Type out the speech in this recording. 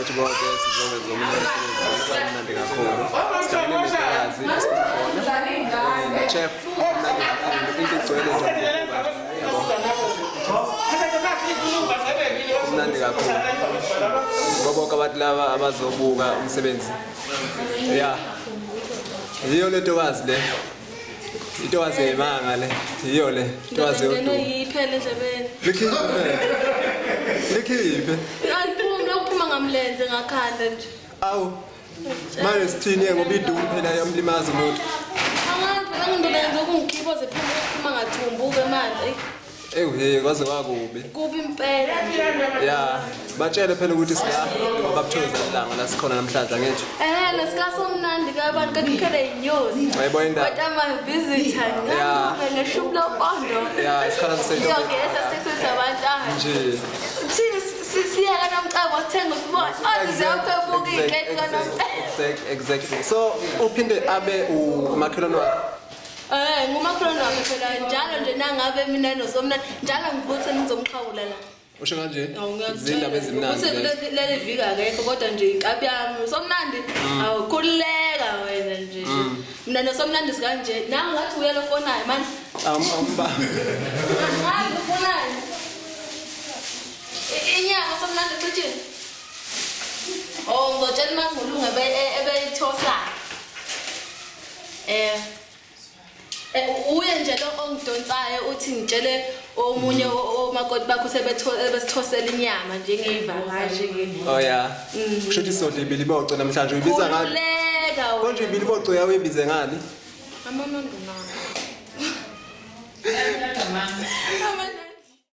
Bafethu bonke sizokwenza omunye umsebenzi omnandi kakhulu. Sijabule netokazi esikhona. Chef mnandi kakhulu into igcwele nje yabo. Kumnandi kakhulu. Bonke abantu laba abazobuka umsebenzi. Yeah. Yiyo le ntokazi le. Intokazi yemanga le. Yiyo le. Intokazi Ngene yodumo. yiphele endlebeni. Likhiphe. Likhiphe. Aliphumi lokuphuma ngamlenze ngakhanda nje. Awu. Manje sithini ke ngoba idumu phela yamlimaza umuntu. Angazi phela ngindoda ukungikhipha zephuma ukuphuma ngathumbuke manje. Ewu hey kwaze kwakubi. Kubi impela. Ya, batshele phela ukuthi sila babuthoza ilanga la sikhona namhlanje angithi. Eh lesikasomnandi ke abantu kakukhele inyosi. Uyayibona indaba? What am I visitor? Yeah. Ngambe ngeshumi lopondo. Ya, isikhala sesento. Siyogeza sesisabantwana. Nje. Thini siya kaNomcebo sithenga usibone. Oh siyaphephuka iy'keti kaNomcebo. Exactly, exactly. So uphinde abe umakhelwane wakhe. Eh ngumakhelwane wakhe phela njalo nje nangabe mina noSomnandi njalo ngivuka ngizomxhawula la. Usho kanje? Awu, ngiyakutshela. Izindaba ezimnandi. Ukuthi lezo. kuleli viki akekho kodwa nje inkabi yami Somnandi awukhululeka wena nje. Mina noSomnandi sikanje nangu ngathi uye lo fonayo manje. Awumba. Angazi ufonayo. Inyama Somnandi cijile. Oh ngizotshela mangulunga ebeyithosa. Eh uye nje lo ongidonsayo uthi ngitshele omunye omakoti bakho sebesithosela inyama njengeyivakashi ke. Oh yeah. Kusho ukuthi sodla ibiliboco namhlanje uyibiza ngani? Khululeka wena. Konje ibiliboco yawe uyibize ngani? Amamandunana.